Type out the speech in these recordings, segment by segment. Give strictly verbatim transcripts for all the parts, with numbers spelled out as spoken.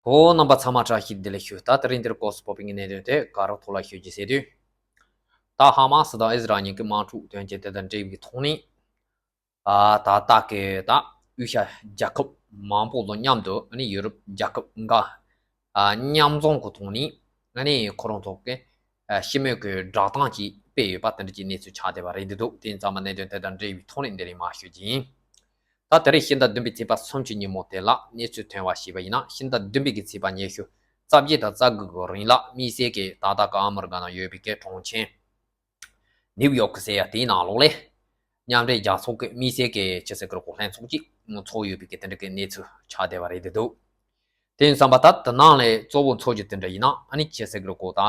ཨོ། རྣམ་པ་ཚང་མ་བཀྲ་ཤིས་བདེ་ལེགས་ཞུ། ད་དེ་རིང་འདིར་གོ་སི་པོ་པིང་གི་གནད་དོན་དེ་ག་རོ་ཐོག་ལ་ཞུ་རྒྱུ་ཟེར་དུས། ད་ཧ་མ་སི་དང་ཨི་ཟི་རལ་གཉིས་ཀྱི་དམག་འཁྲུག་དོན་རྐྱེན་དེ་དང་འབྲེལ་བའི་ཐོག་ནས། ཨ་ད་ལྟ་གི་ད་དབུས་ཤར་རྒྱལ་ཁབ་མང་པོ་དང་མཉམ་དུ་ཨ་ནི་ཡུ་རོབ་རྒྱལ་ཁབ་འགའ་ཨ་མཉམ་འཛོམས་ཀྱི་ཐོག་ནས་ཨ་ནི་ཁོ་རང་ཚོ་གི་ཨ་ཞི་མོལ་གྱི་བསྒྲགས་གཏམ་ཅིག་སྤེལ་ཡོད་པ་དེ་འདྲ་ཅིག་གནས་ཚུལ་ཆགས་བསྡད་པ་རེད་འདུག་དེ་ཙམ་པ་གནད་དོན་དེ་དང་འབྲེལ་བའི་ཐོག་ནས་འདི་རིང་མར་ཞུ་རྒྱུ་ཡིན། ད་དེ་རིང་ཕྱི་ཟླ་བདུན་པའི་ཚེས་པ་སུམ་ཅུ་ཉིན་མོ་དེ་ལ་གནས་ཚུལ་ཐོན་པ་ཞིག་པ་ཡིན་ན། ཕྱི་ཟླ་བདུན་པའི་གི་ཚེས་པ་ཉི་ཤུ་རྩ་བརྒྱད་དང་རྩ་དགུ་གི་རིང་ལ་དམིགས་བསལ་གྱི་ད་ལྟ་གི་ཨ་མི་རི་ཀ་ནང་ཡོད་པའི་གི་གྲོང་ཁྱེར་ནིའུ་ཡོག་ཟེར་ཡ་དེའི་ནང་ལོགས་ལ་མཉམ་འབྲེལ་རྒྱལ་ཚོགས་ཀྱི་དམིགས་བསལ་གྱི་ཆི་ཟེར་གི་རེད་གོ་ལྷན་ཚོགས་ཅིག་ཚོགས་ཡོད་པའི་གི་དེ་འདྲ་གི་གནས་ཚུལ་ཆགས་བསྡད་པ་རེད་འདུག་དེ་ཡིན་ཙང་པ་ད་དེ་ནང་ལ་གཙོ་བོ་ཚོགས་རྒྱུ་དེ་འདྲ་ཡིན་ན་ཨ་ནི་ཆི་ཟེར་གི་རེད་གོ་ད་ཨ་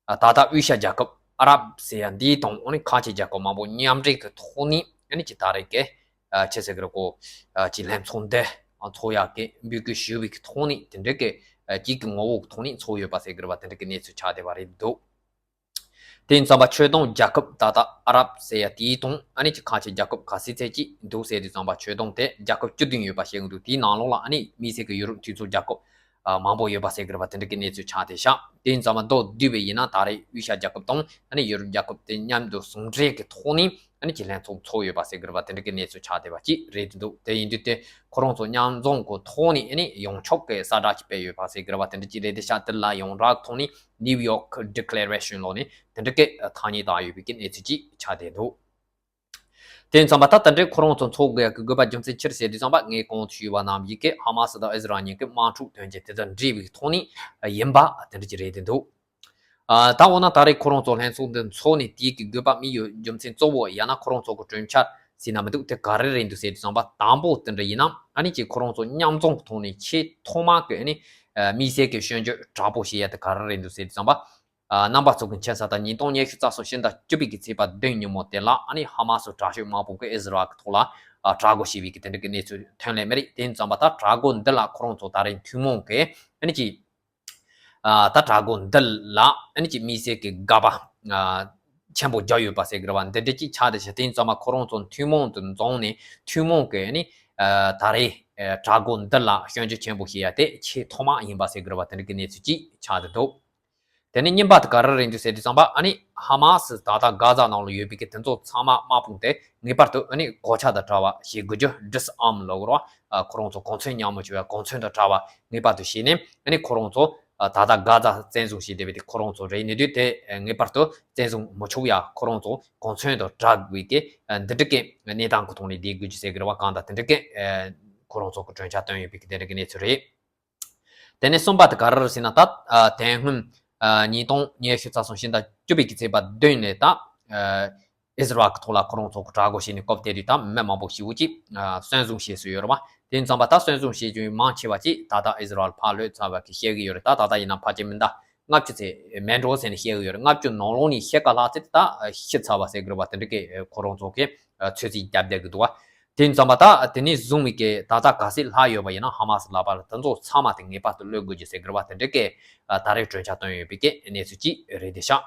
ཨ་ད་ལྟ་དབུས་ཤར་རྒྱལ་ཁབ་ཨ་རབ་ཟེར་ཡ་འདིའི་དང་ཨ་ནི་ཁ་ཆེ་རྒྱལ་ཁབ་མང་པོ་མཉམ་འབྲེལ་གྱི་ཐོག་ནས་ཨ་ནི་ཅི་ད་རེས་ཀྱི་ཨ་ཆི་ཟེར་གི་རེད་གོ་ཨ་ཅི་ལྷན་ཚོགས་འདི་ཨ་ཚོགས་ཡག་གི་འབོད་སྐུལ་ཞུ་བའི་གི་ཐོག་ནས་དེ་འདྲ་གི་ཨ་ཅིག་གི་ངོ་བོ་གི་ཐོག་ནས་ཚོགས་ཡོད་པ་ཟེར་གི་རེད་པ། དེ་འདྲ་གི་གནས་ཚུལ་ཆགས་བསྡད་པ་རེད་འདུག་དེ་ཡིན་ཙང་པ་ཆོས་དང་རྒྱལ་ཁབ་ད་ལྟ་ཨ་རབ་ཟེར་ཡ་དེའི་དང་ཨ་ནི་ཅི་ཁ་ཆེ་རྒྱལ་ཁབ་ག་ཚོད་ཅིག་འདུག་ཟེར་དུས་ཙང་པ་ཆོས་དང་དེ་རྒྱལ་ཁབ་བཅུ་བདུན་ཡོད་པ་བཤད་གི་འདུག་དེའི་ནང་ལོགས་ལ་ཨ་ནི་དམིགས་བསལ་གྱི་ཡུ་རོབ་མཐུན་ཚོགས་རྒྱལ་ཁབ་ཨ་མང་པོ་ཡོད་པ་ཟེར་གི་རེད་པ། དེ་འདྲ་གི་གནས་ཚུལ་ཆགས་བསྡད་ཤག་དེ་ཡིན་ཙང་མ་མདོར་བསྡུས་པ་ཡིན་ན་ད་རེས་དབུས་ཤར་རྒྱལ་ཁབ་དང་ཨ་ནི་ཡུ་རོབ་རྒྱལ་ཁབ་དེ་མཉམ་དུ་ཟུང་འབྲེལ་གྱི་ཐོག་ནས་ཨ་ནི་ཅི་ལྷན་ཚོགས་ཚོགས་ཡོད་པ་ཟེར་གི་རེད་པ། དེ་འདྲ་གི་གནས་ཚུལ་ཆགས་བསྡད་པ་ཅིག་རེད་འདུག་དེ་ཡིན་དུས་དེ་ཁོ་རང་ཚོ་མཉམ་འཛོམས་ཀྱི་ཐོག་ནས་ཨ་ནི་ཡོངས་ཁྱབ་ཀྱི་གསལ་བསྒྲགས་ཅིག་སྤེལ་ཡོད་པ་ཟེར་གི་རེད་པ། དེ་འདྲ་ཅིག་རེད་བསྡད་ཤག་དེ་ལ་ཡོངས་གྲགས་ཐོག་ནས་ནིའུ་ཡོག་ཌི་ཀི་ལེ་རེ་ཤན་ལབ་ནས་དེ་འདྲ་གི་ཐ་སྙད་བཏགས་ཡོད་པའི་གི་གནས་ཚུལ་ཅིག་ཆགས་བསྡད་འདུག་དེ་ཡིན་ཙང་པ་ད་ད་འདྲའི་ཁོ་རང་ཚོ་ཚོགས་དགོས་ཀྱི་དགོས་པ་རྒྱུ་མཚན་ཅི་རེད་ཟེར་དུས་ཙང་པ་ངས་གོང་དུ་ཞུས་པ་ནང་བཞིན་གྱི་ཧ་མ་སི་དང་ཨི་ཟི་རལ་གཉིས་ཀྱི་དམག་འཁྲུག་དོན་རྐྱེན་དེ་དང་འབྲེལ་བའི་ཐོག་ནས་ཡིན་པ་དེ་འདྲ་ཅིག་རེད་བསྡད་འདུག་ཨ་ད་འོ་ན་ད་རེས་ཁོ་རང་ཚོ་ལྷན་ཚོགས་འདི་འཚོགས་ནས་དེའི་གི་དགོས་པ་དམིགས་ཡུལ་རྒྱུ་མཚན་གཙོ་བོ་ཡང་ན་ཁོ་རང་ཚོ་གི་གྲོས་འཆར་ཟེར་ན་མི་འདུག་དེ་ག་རེ་རེད་འདུག་ཟེར་དུས་ཙང་པ་དང་པོ་དེ་འདྲ་ཡིན་ན་ཨ་ནི་ཅིག་ཁོ་རང་ཚོ་མཉམ་འཛོམས་ཀྱི་ཐོག་ནས་ཆེས་ཐོག་མ་གི་ཨ་ནི་དམིགས་བསལ་གྱི་སྐྱོན་བརྗོད་དྲག་པོ་བྱེད་ཡ་དེ་ག་རེ་རེད་འདུག་ཟེར་དུས་ཙང་པ། ཨ་རྣམ་པ་ཚོ་གི་མཁྱེན་གསལ་ལྟར་ཉིས་སྟོང་ཉི་ཤུ་རྩ་གསུམ་ཕྱི་ཟླ་བཅུ་པའི་གི་ཚེས་པ་བདུན་ཉིན་མོ་དེ་ལ་ཨ་ནི་ཧ་མ་སི་དྲག་ཤོས་མང་པོ་གི་ཨི་ཟི་རལ་གི་ཐོག་ལ་ཨ་དྲག་རྒོལ་བྱས་པའི་གི་དེ་འདྲ་གི་གནས་ཚུལ་ཐོན་ལེ་མེད་རེད། དེ་ཡིན་ཙང་པ་ད་དྲག་རྒོལ་འདི་ལ་ཁོ་རང་ཚོ་ད་རེས་ཐུན་མོང་གི་ཨ་ནི་ཅིག་ཨ་ད་དྲག་རྒོལ་འདི་ལ་ཨ་ནི་ཅིག་དམིགས་བསལ་གྱི་དགག་པ་ཨ་ཆེན་པོ་བརྒྱབ་ཡོད་པ་ཟེར་གི་རེད་བ། འདི་འདྲ་ཅིག་ཆགས་བསྡད་ཤག་དེ་ཡིན་ཙང་མ་ཁོ་རང་ཚོ་ཐུན་མོང་དུ་འཛོམས་ནས་ཐུན་མོང་གི་ཨ་ནི་ཨ་ད་རེས་ཨ་དྲག་རྒོལ་འདི་ལ་སྐྱོན་བརྗོད་ཆེན་པོ་བྱེད་ཡ་དེ་ཆེས་ཐོག་མ་ཡིན་པ་ཟེར་གི་རེད་བ། དེ་འདྲ་གི་གནས་ཚུལ་ཅིག་ཆགས་བསྡད་འདུག་དེ་ནས་གཉིས་པ་དེ་ག་རེ་རེད་འདུག་ཟེར་དུས་ཙམ་པ་ཨ་ནི་ཧ་མ་སི་ད་ལྟ་གྷ་ཛ་ནང་ལ་ཡོད་པའི་གི་དེ་ཚོ་ཚང་མ་དམག་དཔུང་དེ་ངེས་པར་དུ་ཨ་ནི་གོ་ཆ་དང་བྲལ་བ་བྱེད་དགོས་རྒྱུ། ཌིས་ཨརམ་ལབ་དགོས་རེད་བ། ཁོ་རང་ཚོ་གོ་མཚོན་ཉམས་མ་བཅུག་པ་གོ་མཚོན་དང་བྲལ་བ་ངེས་པར་དུ་བྱས་ནས་ཨ་ནི་ཁོ་རང་ཚོ་ད་ལྟ་གྷ་ཛ་བཙན་བཟུང་བྱས་བསྡད་པའི་དེ་ཁོ་རང་ཚོ་རེད་ནས་དུས་དེ་ངེས་པར་དུ་བཙན་བཟུང་མི་ཆོག་ཡ། ཁོ་རང་ཚོ་གོ་མཚོན་དང་བྲལ་དགོས་ཀྱི་འདི་འདྲ་གི་གནས་སྟངས་ཀྱི་ཐོག་ནས་བསྡད་དགོས་རྒྱུ་ཟེར་གི་རེད་བ། གང་ལྟར་དེ་འདྲ་གི་ཁོ་རང་ཚོ་གི་གྲོས་འཆར་བཏོན་ཡོད་པའི་གི་དེ་འདྲ་གི་གནས་ཚུལ་རེད། དེ་ནས་གསུམ་པ་དེ་ག་རེ་རེད་ཟེར་ན་ད་ཨ་དེ་སྔོན་ཨ་ཉིས་སྟོང་ཉི་ཤུ་རྩ་གསུམ་ཕྱི་ཟླ་བཅུ་པའི་གི་ཚེས་པ་བདུན་ནས་ད་ཨ་ཨི་ཟི་རལ་གི་ཐོག་ལ་ཁོ་རང་ཚོ་གི་དྲག་རྒོལ་བྱས་ནས་སྐབས་དེ་དུས་ད་མི་མང་པོ་ཞེ་པོ་ཅིག་ཨ་བཙན་བཟུང་བྱས་སྲོལ་ཡོད་རེད་བ། དེ་ཡིན་ཙང་པ་ད་བཙན་བཟུང་བྱས་རྒྱུ་མང་ཆེ་བ་ཅིག་ད་ལྟ་ཨི་ཟི་རལ་ཕར་ལོག་ཚར་བ་གི་བཤད་གི་ཡོད་རེད། ད་ད་ལྟ་ཡིན་ན་ཕལ་ཆེར་མི་འདྲ་ལྔ་བཅུ་ཚེ་མེད་འགྲོ་ཟེར་ནས་བཤད་གི་ཡོད་རེད། ལྔ་བཅུ་ནང་ལོགས་ནས་ཕྱེད་ཀ་ལྷག་ཙམ་ད་ཤི་ཚར་བ་ཟེར་གི་རེད་བ། དེ་འདྲ་གི་ཁོ་རང་ཚོ་གི་ཚོད་རྩིས་རྒྱབ་བསྡད་གི་འདུག་བ། དེ་ཡིན་ཙང་པ་ད་དེ་ནས་བཟུང་བའི་གི་ད་ལྟ་ག་ཚད་ལྷག་ཡོད་པ་ཡིན་ན་ཧ་མ་སི་ལབ་པ་ལ་དེ་ཚོ་ཚང་མ་དེ་ངེས་པར་དུ་གློད་དགོས་རྒྱུ་ཟེར་གི་རེད་བ། དེ་འདྲ་གི་ད་རེས་གྲོས་འཆར་བཏོན་ཡོད་པའི་གི་གནས་ཚུལ་ཅིག་རེད་དེ་ཤག་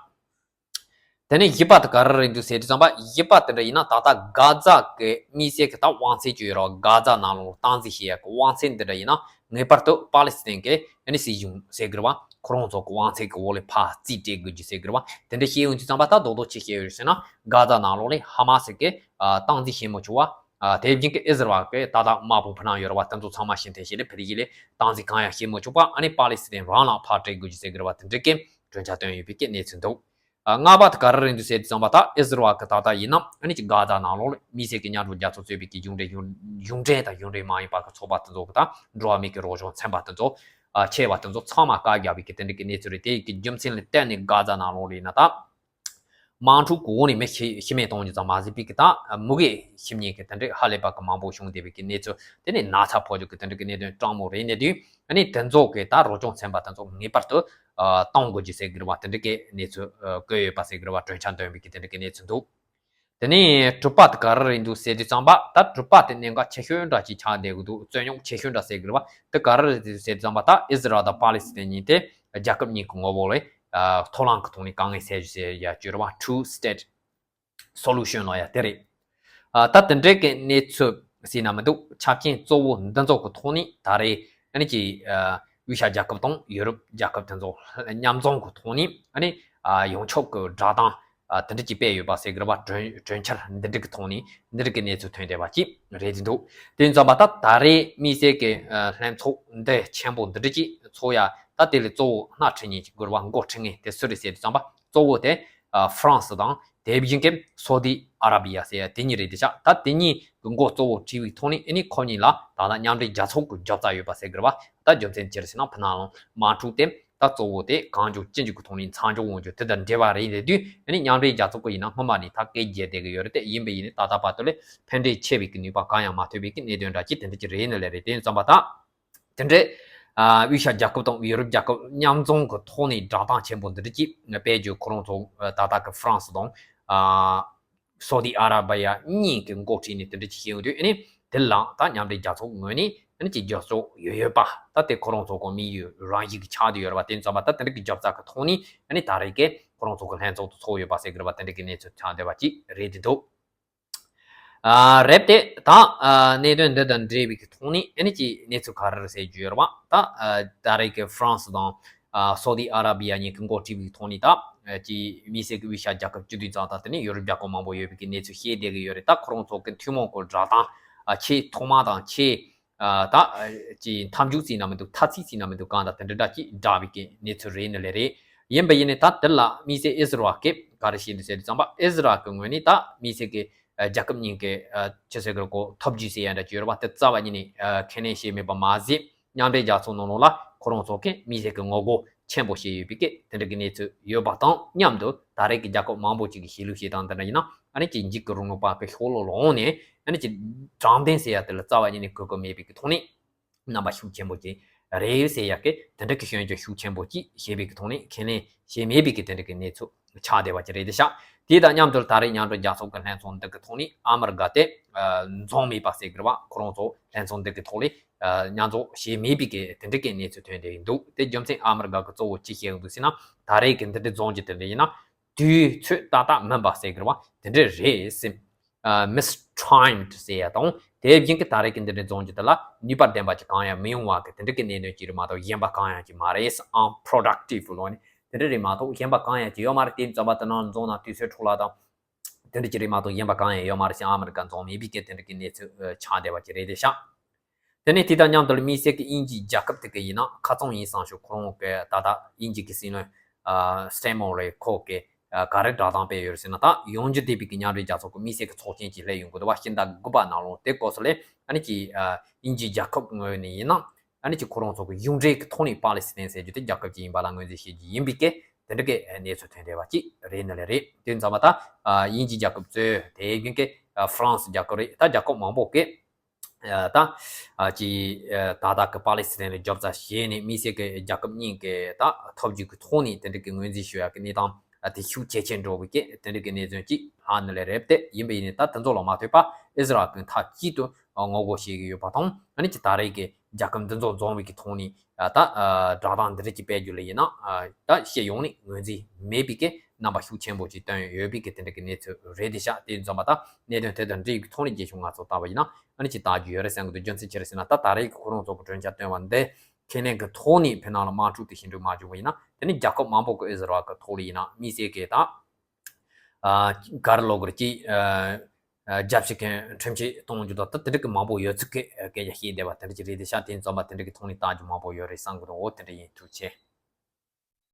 དེ་ནས་བཞི་པ་དེ་ག་རེ་རེད་འདུག་ཟེར་དུས་ཙམ་པ་བཞི་པ་དེ་འདྲ་ཡིན་ན་ད་ལྟ་གྷ་ཛ་གི་དམིགས་བསལ་གི་ད་དབང་ཚད་ཅིག་ཡོད་རེད་བ། གྷ་ཛ་ནང་ལོགས་སྟངས་འཛིན་བྱེད་ཡ་གི་དབང་ཚད་འདི་འདྲ་ཡིན་ན་ངེས་པར་དུ་པ་ལི་སི་ཐན་གི་ཨ་ནི་སྲིད་གཞུང་ཟེར་གི་རེད་བ། ཁོ་རང་ཚོ་གི་དབང་ཚད་གི་འོག་ལ་ཕར་རྩིས་སྤྲད་དགོས་རྒྱུ་ཟེར་གི་རེད་བ། དེ་འདྲ་བཤད་ཡོང་དུས་ཙམ་པ་ད་རྡོག་རྡོག་ཅིག་བཤད་ཡོད་ཟེར་ན་གྷ་ཛ་ནང་ལོགས་ལ་ཧ་མ་སི་གི་ཨ་སྟངས་འཛིན་བྱེད་མི་ཆོག་བ། ཨ་དེ་བཞིན་གི་ཨི་ཟི་རལ་གི་ད་ལྟ་དམག་དཔུང་ཕུ་ནང་ཡོད་རེད་བ། དེ་ཚོ་ཚང་མ་ཕྱིར་འཐེན་བྱས་ནས་ཕ་གི་ལ་སྟངས་འཛིན་གང་ཡང་བྱེད་མི་ཆོག་པ། ཨ་ནི་པ་ལི་སི་ཐན་རང་ལ་ཕར་སྤྲད་དགོས་རྒྱུ་ཟེར་གི་རེད་བ། དེ་འདྲ་གི་གྲོས་འཆར་བཏོན་ཡོད་པའི་གི་གནས་ཚུལ་འདུག་ཨ་ལྔ་པ་དེ་ག་རེ་རེད་འདུག་ཟེར་དུས་ཙམ་པ་ད་ཨི་ཟི་རལ་གི་ད་ལྟ་ཡིན་ན་ཨ་ནི་ཅིག་གྷ་ཛ་ནང་ལོགས་ལ་དམིགས་བསལ་གྱི་མཉམ་འབྲེལ་རྒྱལ་ཚོགས་གཙོས་པའི་གི་གཞུང་འབྲེལ་གཞུང་གཞུང་འབྲེལ་དང་གཞུང་འབྲེལ་མ་ཡིན་པ་གི་ཚོགས་པ་དེ་ཚོ་གི་ད་འགྲོ་བ་མིའི་གི་རང་དབང་ཚན་པ་དེ་ཚོ་ཨ་ཆེ་བ་དེ་ཚོ་ཚང་མ་བཀག་རྒྱག་པའི་གི་དེ་འདྲ་གི་གནས་ཚུལ་རེད། དེ་ཡི་གི་རྒྱུ་མཚན་ལ་བརྟེན་ནས་གྷ་ཛ་ནང་ལོགས་ལ་ཡིན་ན་ད་དམག་འཁྲུག་གི་འོག་ནས་མི་ཤི་ཤི་རྨས་གཏོང་རྒྱུ་ཙམ་མ་ཟད་པའི་གི་ད་མུ་གེ་ཤི་རྨས་གི་དེ་འདྲ་ཧ་ལས་པ་གི་མང་པོ་བྱུང་བསྡད་པའི་གི་གནས་ཚུལ། དེ་ནས་ན་ཚ་ཕོག་རྒྱུ་གི་དེ་འདྲ་གི་གནད་དོན་སྤྲང་མོ་རེད་ནས་དུས། ཨ་ནི་དེ་ཚོ་གི་ད་རང་སྐྱོང་ཚན་པ་དེ་ཚོ་ངེས་པར་དུ་ཨ་གཏོང་དགོས་ཀྱི་ཟེར་གི་རེད་བ། དེ་འདྲ་གི་གནས་ཚུལ་ཨ་བཀོད་ཡོད་པ་ཟེར་གི་རེད་བ། གྲོས་འཆར་འདོན་པའི་གི་དེ་འདྲ་གི་གནས་ཚུལ་འདུག་དེ་ནས་དྲུག་པ་དེ་ག་རེ་རེད་འདུག་ཟེར་དུས་ཙམ་པ་ད་དྲུག་པ་དེ་གནད་འགག་ཆེ་ཤོས་འདྲ་ཅིག་ཆགས་བསྡད་གི་འདུག་རྩོད་རྙོག་ཆེ་ཤོས་འདྲ་ཟེར་གི་རེད་བ། དེ་ག་རེ་རེད་འདུག་ཟེར་དུས་ཙམ་པ་ད་ཨི་ཟི་རལ་དང་པ་ལི་སི་ཐན་གཉིས་དེ་རྒྱལ་ཁབ་གཉིས་ཀྱི་ངོ་བོ་ལ་ཨ་ཐོག་ལམ་གི་ཐོག་ནས་དཀའ་ངལ་སེལ་རྒྱུ་ཟེར་ཡ་ཅིག་ཡོད་རེད་བ། Two State Solution ལབ་ཡ་དེ་རེད། ཨ་ད་དེ་འདྲའི་གི་གནས་ཚུལ་ ཟེར་ན་མི་འདུག་ཆ་རྐྱེན་གཙོ་བོ་འདི་ཚོ་གི་ཐོག་ནས་ད་རེས་ཨ་ནི་ཅིག་ཨ་དབུས་ཤར་རྒྱལ་ཁབ་དང་ཡུ་རོབ་རྒྱལ་ཁབ་དེ་ཚོ་མཉམ་འཛོམས་ཀྱི་ཐོག་ནས་ཨ་ནི་ཨ་ཡོངས་ཁྱབ་ཀྱི་བསྒྲགས་གཏམ་ཨ་དེ་འདྲ་ཅིག་སྤེལ་ཡོད་པ་ཟེར་གི་རེད་པ། གྲོས་གྲོས་འཆར་འདི་འདྲ་གི་ཐོག་ནས་འདི་འདྲ་གི་གནས་ཚུལ་ཐོན་བསྡད་པ་ཅིག་རེད་འདུག་དེ་ཡིན་ཙང་པ་ད་ད་རེས་དམིགས་བསལ་གྱི་ཨ་ལྷན་ཚོགས་འདི་ཆེན་པོ་འདི་འདྲ་ཅིག་ཚོགས་ཡ་ད་དེ་ལས་གཙོ་བོ་སྣ་ཁྲིད་མཁན་ཅིག་དགོས་རེད་པ། འགོ་ཁྲིད་མཁན་དེ་སུ་རེད་ཟེར་དུས་ཙང་པ་གཙོ་བོ་དེ་ཨ་ཧྥ་རན་སི་དང་། དེ་བཞིན་གྱི་སོ་ཏི་ཨ་ར་བི་ཡ་ཟེར་ཡ་དེ་གཉིས་རེད་དེ་ཤག་ད་དེ་གཉིས་ཀྱི་འགོ་གཙོ་བོ་ཁྲིད་པའི་ཐོག་ནས་ཨ་ནི་ཁོ་གཉིས་ལ་ད་ལྟ་མཉམ་འབྲེལ་རྒྱལ་ཚོགས་ཀྱི་རྒྱབ་རྩ་ཡོད་པ་ཟེར་གི་རེད་པ། ད་རྒྱུ་མཚན་ཅི་རེད་ཟེར་ན་ཕ་ནང་ལོང་དམག་འཁྲུག་དེ་ད་གཙོ་བོ་དེ་གང་མགྱོགས་ཅི་མགྱོགས་ཀྱི་ཐོག་ནས་མཚམས་འཇོག་འོང་རྒྱུ་དེ་དང་འབྲེལ་བ་རེད་ཟེར་དུས་ཨ་ནི་མཉམ་འབྲེལ་རྒྱལ་ཚོགས་ཀྱི་ཡིན་ན་སྔོན་མ་ནས་ད་སྐད་རྒྱག་བསྡད་གི་ཡོད་རེད། དེ་ཡིན་པ་ཡིན་ནའི་ད་ལྟ་བར་དུ་ལས་ཕན་འབྲས་ཆེ་བའི་གི་ནུས་པ་གང་ཡང་མ་ཐོན་པའི་གི་གནད་དོན་འདྲ་ཅིག་དེ་འདྲ་ཅིག་རེད་ནི་ལས་རེད། དེ་ཡིན་ཙང་པ་ད། དེ་འདྲའི་ཨ་དབུས་ཤར་རྒྱལ་ཁབ་དང་ཡུ་རོབ་རྒྱལ་ཁབ་མཉམ་འཛོམས་ཀྱི་ཐོག་ནས་བསྒྲགས་གཏམ་ཆེན་པོ་འདི་འདྲ་ཅིག་སྤེལ་རྒྱུ་ཁོ་རང་ཚོ་ཨ་ད་ལྟ་གི་ཧྥ་རན་སི་དང་ཨ་སོ་ཏི་ཨ་ར་བི་ཡ་གཉིས་ཀྱི་འགོ་ཁྲིད་ནས་དེ་འདྲ་ཅིག་བཤད་ཡོང་དུས་ཨ་ནི་དེ་ལའང་ད་མཉམ་འབྲེལ་རྒྱལ་ཚོགས་ངོས་ནས་ཨ་ནི་ཅིག་རྒྱབ་སྐྱོར་ཡོད་ཡོད་པ། ད་དེ་ཁོ་རང་ཚོ་གི་དམིགས་ཡུལ་རང་བཞིན་གྱི་ཆགས་བསྡད་ཡོད་རེད་པ། དེ་ཙམ་པ་ད་དེ་འདྲ་གི་རྒྱབ་རྩ་གི་ཐོག་ནས་ཨ་ནི་ད་རེས་ཀྱི་ཁོ་རང་ཚོ་གི་ལྷན་ཚོགས་དུ་ཚོགས་ཡོད་པ་ཟེར་གི་རེད་པ། དེ་འདྲ་གི་གནས་ཚུལ་ཆགས་བསྡད་པ་ཅིག་རེད་དེ་འདུག་ཨ་རེད་དེ་ད་ཨ་གནད་དོན་འདི་དང་འབྲེལ་བའི་གི་ཐོག་ནས་ཨ་ནི་ཅིག་གནས་ཚུལ་ག་རེ་རེད་ཟེར་རྒྱུ་ཡོད་རེད་པ། ད་ཨ་ད་རེས་ཀྱི་ཧྥ་རན་སི་དང་ཨ་སོ་ཏི་ཨ་ར་བི་ཡ་གཉིས་ཀྱི་འགོ་ཁྲིད་པའི་ཐོག་ནས་ད་ཨ་ཅིག་དམིགས་བསལ་གྱི་དབུས་ཤར་རྒྱལ་ཁབ་བཅུ་བདུན་ཙམ་དང་དེ་ནས་ཡོ་རོབ་རྒྱལ་ཁབ་མང་པོ་ཡོད་པའི་གི་གནས་ཚུལ་བཤད་བསྡད་གི་ཡོད་རེད། ད་ཁོ་རང་ཚོ་གི་ཐུན་མོང་གི་བསྒྲགས་གཏམ་ཨ་ཆེས་ཐོག་མ་དང་ཆེས་ཨ་ད་ཨ་ཅིག་མཐའ་མཇུག་ཟེར་ན་མི་འདུག་མཐའ་ཚིགས་ཟེར་ན་མི་འདུག་གང་ལྟར་དེ་འདྲ་འདྲ་ཅིག་བསྒྲགས་པའི་གི་གནས་ཚུལ་རེད་ནི་ལས་རེད། ཡིན་པ་ཡིན་ནའི་ད་དེ་ལ་དམིགས་བསལ་ཨི་ཟི་རལ་གྱིས་ག་རེ་བཤད་འདུག་ཟེར་དུས་ཙམ་པ་ཨི་ཟི་རལ་གྱི་ངོས་ནས་ད་དམིགས་བསལ་གྱི་ཨ་རྒྱལ་ཁབ་གཉིས་ཀྱི་ཨ་ཆི་ཟེར་གི་རེད་གོ་ཐོབ་རྒྱུ་ཟེར་ཡ་འདྲ་ཅིག་ཡོད་རེད་པ། དེ་རྩ་བ་ཉིད་ནས་ཨ་ཁས་ལེན་བྱས་མེད་པ་མ་ཟད་མཉམ་འབྲེལ་རྒྱལ་ཚོགས་ནང་ལོགས་ལ་ཁོ་རང་ཚོ་གི་དམིགས་བསལ་གྱི་ངོ་རྒོལ་ཆེན་པོ་བྱས་ཡོད་པའི་གི་དེ་འདྲ་གི་གནས་ཚུལ་ཡོད་པ་དང་མཉམ་དུ་ད་རེས་ཀྱི་རྒྱལ་ཁབ་མང་པོ་ཅིག་གི་གཞིས་ལུས་བྱེད་སྟངས་དེ་འདྲ་ཡིན་ན་ཨ་ནི་ཅིག་འཇིགས་སྐུལ་རིང་ལུགས་པ་གི་ཤོག་ལོ་ལོངས་ནས་ཨ་ནི་ཅིག་དྲང་བདེན་ཟེར་ཡ་དེ་ལ་རྩ་བ་ཉིད་ནས་གོ་གི་མེད་པའི་གི་ཐོག་ནས། རྣམ་པ་ཤུགས་ཆེན་པོ་ཅིག་རེད་ཟེར་ཡག་གི་དེ་འདྲ་གི་སྐྱོན་བརྗོད་ཤུགས་ཆེན་པོ་ཅིག་བྱས་པའི་གི་ཐོག་ནས་ཁས་ལེན་བྱས་མེད་པའི་གི་དེ་འདྲ་གི་གནས་ཚུལ་ཆགས་བསྡད་པ་ཅིག་རེད་དེ་ཤག་དེ་དང་མཉམ་དུ་ད་རེས་མཉམ་འབྲེལ་རྒྱལ་ཚོགས་ཀྱི་ལྷན་ཚོགས་འདི་གི་ཐོག་ནས་ཨ་མི་རི་ཀ་དེ་འཛོམས་མེད་པ་ཟེར་གི་རེད་བ། ཁོ་རང་ཚོ་ལྷན་ཚོགས་འདི་གི་ཐོག་ལས་མཉམ་འཛོམས་བྱས་མེད་པའི་གི་དེ་འདྲ་གི་གནས་ཚུལ་ཐོན་བསྡད་ཡིན་འདུག་དེ་རྒྱུ་མཚན་ཨ་མི་རི་ཀ་གི་གཙོ་བོ་ཅི་བཤད་ཡོང་འདུག་ཟེར་ན་ད་རེས་གི་འདི་འདྲ་འཛོམས་ཀྱི་དེ་འདྲ་ཡིན་ན། དུས་ཚོད་ཏག་ཏག་མིན་པ་ཟེར་གི་རེད་བ། དེ་འདྲ་རེད་ཟེར། ཨ་mistimed ཟེར་ཡ་དང་དེ་བཞིན་གྱི་ད་རེས་ཀྱི་འདི་འདྲའི་རྫོང་གི་དེ་ལ་ནུས་པ་ལྡན་པ་ཅིག་གང་ཡང་མི་ཡོང་བ་གི་དེ་འདྲ་གི་གནད་དོན་ཅིག་རེད་མ་གཏོགས་གཞན་པ་གང་ཡང་ཅིག་མ་རེད། unproductive ལོ་ནི་དེ་འདྲ་རེད་མ་གཏོགས་གཞན་པ་གང་ཡང་ཅིག་ཡོད་མ་རེད། དེ་ཙམ་པ་དེ་ནང་རྫོང་ནང་དུས་ཚོད་འཕྲོ་བརླག་དང་དེ་འདྲ་ཅིག་རེད་མ་གཏོགས་གཞན་པ་གང་ཡང་ཡོད་མ་རེད་ཟེར། ཨ་མི་རི་ཀ་རྫོང་མེད་པའི་གི་དེ་འདྲ་གི་གནས་ཚུལ་ཆགས་བསྡད་པ་ཅིག་རེད་དེ་ཤག་དེ་ནས་དེ་དང་མཉམ་དུ་དམིགས་བསལ་གྱི་དབྱིན་ཇིའི་རྒྱལ་ཁབ་དེ་ག་ཡིན་ན་ཁ་རྩང་ཡིན་བསམ་ཞིང་ཁོ་རང་གི་ད་ལྟ་དབྱིན་ཇི་གི་སྲིད་བློན་སྟེ་མོ་རེ་ཁོ་གི་ག་རེ་བསྒྲགས་གཏམ་སྤེལ་ཡོད་ཟེར་ན། ད་ཡོང་རྒྱུ་བསྡད་པའི་གི་མཉམ་འབྲེལ་རྒྱལ་ཚོགས་ཀྱི་དམིགས་བསལ་གྱི་ཚོགས་ཆེན་ཅིག་སླེབས་ཡོང་གི་འདུག་བ། ཕྱི་ཟླ་དགུ་པ་ནང་ལོགས་དེ་སྐབས་སུ་ལས་ཨ་ནི་ཀྱི་དབྱིན་ཇིའི་རྒྱལ་ཁབ་ངོས་ནས་ཡིན་ན་ཨ་ནི་ཀྱི་ཁོ་རང་ཚོ་གི་ཡུང་འབྲེལ་གྱི་ཐོག་ནས་པ་ལི་སི་ཐན་ཟེར་རྒྱུ་དེ་རྒྱལ་ཁབ་ཅིག་ཡིན་པ་ལ་ངོས་འཛིན་བྱེད་རྒྱུ་ཡིན་པའི་གི་དེ་འདྲ་གི་གནས་ཚུལ་ཐོན་བསྡད་པ་ཅིག་རེད་ནི་ལས་རེད། དེ་ཙམ་པ་ད་དབྱིན་ཇིའི་རྒྱལ་ཁབ་གཙོས་དེ་རྒྱུན་གྱི་ཧྥ་རན་སི་རྒྱལ་ཁབ་རེད། ད་རྒྱལ་ཁབ་མང་པོ་གི་ད་ཅི་ད་ལྟ་གི་པ་ལི་སི་ཐན་ལ་རྒྱབ་རྩ་བྱས་ནས་དམིགས་བསལ་གྱི་རྒྱལ་ཁབ་གཉིས་ཀྱི་ད་ཐོབ་རྒྱུ་གི་ཐོག་ནས་དེ་འདྲ་གི་ངོས་འཛིན་ཞུ་ཡག་གི་གནས་སྟངས་དེ་ཤུགས་ཇེ་ཆེར་འགྲོ་བའི་གི་དེ་འདྲ་གི་གནས་ཚུལ་ཅིག་ལྷག་ནི་ལས་རེད། དེ་ཡིན་པ་ཡིན་ནའི་ད་དེ་ཚོ་ལ་མ་ལྟོས་པར་ཨི་ཟི་རལ་གྱི་མཐའ་གཅིག་ཏུ་ངོ་རྒོལ་བྱེད་ཀྱི་ཡོད་པ་དང་ཨ་ནི་ཅི་ད་རེས་ཀྱི་རྒྱལ་ཁབ་འདི་ཚོ་འཛོམས་པའི་གི་ཐོག་ནས་ད་བསྒྲགས་གཏམ་འདི་འདྲ་ཅིག་སྤེལ་རྒྱུ་ལ་ཡིན་ན་ད་སྤྱི་ཡོངས་ནས་ངོས་འཛིན་མེད་པའི་གི་རྣམ་པ་ཤུགས་ཆེན་པོ་ཅིག་བཏོན་ཡོད་པའི་གི་དེ་འདྲ་གི་གནས་ཚུལ་རེད་དེ་ཤག་དེ་ཙམ་པ་ད་གནད་དོན་དེ་དང་འབྲེལ་བའི་ཐོག་ནས་རྒྱལ་ཤོག་ང་ཚོ་ལྟ་བ་ཡིན་ན་ཨ་ནི་ཅི་ལྟ་རྒྱུ་ཡོད་རེད་བསམ་གི་འདུག་རྒྱུ་མཚན་ཅི་རེད་ཟེར་ན་ད་ད་རེས་ཀྱི་ཁོ་རང་ཚོ་གི་གྲོས་འཆར་བཏོན་པ་འདི་ཁས་ལེན་གི་ཐོག་ནས་ཕན་ནང་ལ་དམག་འཁྲུག་དེ་ཞི་འགྲིག་མ་བྱུང་བ་ཡིན་ན་དེ་ནི་རྒྱལ་ཁབ་མང་པོ་གི་ཨི་ཟི་རལ་གི་ཐོག་ལ་ཡིན་ན་དམིགས་བསལ་གི་ད་ག་རེ་ལབ་དགོས་རེད་ཅིག་རྒྱབ་བྱེད་མཁན་ཁྲིམས་ཆད་གཏོང་རྒྱུ་དང་ད་དེ་འདྲ་གི་མང་པོ་ཡོད་ཚུལ་གི་སྐད་ཆ་བཤད་བསྡད་པ་དེ་འདྲ་ཅིག་རེད་དེ་ཤག་དེ་ཙམ་པ་དེ་འདྲ་གི་ཐོག་ནས་ལྟ་རྒྱུ་མང་པོ་ཡོད་རེད་བསམ་གི་འདུག་འོ་དེ་འདྲ་ཡིན། ཐུགས་རྗེ་ཆེ།